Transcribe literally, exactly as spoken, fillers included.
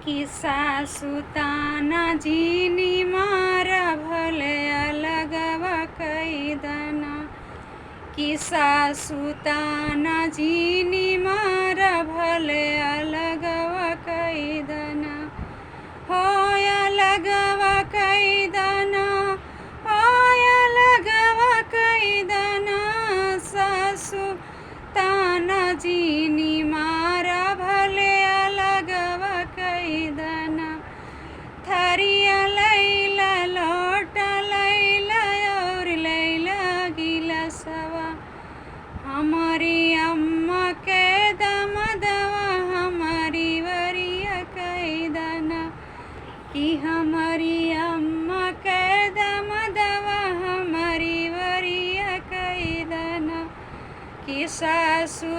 कि सासु ताना जिनी मारा भले अलगवा कइ दना, कि सासु ताना जिनी मारा भले अलगवा कइ दना, हो अलगवा कइ दना, हो अलगवा कइ दना, सासु ताना जिनी मारा भले अलगवा कइ दना। थरिया लैला, लोटा लैला और लैला गिलासवा, हमरी अम्मा के दमदवा हमरी वरिया कइ दना, कि हमरी अम्मा के दमदवा हमरी वरिया कइ दना, कि सासु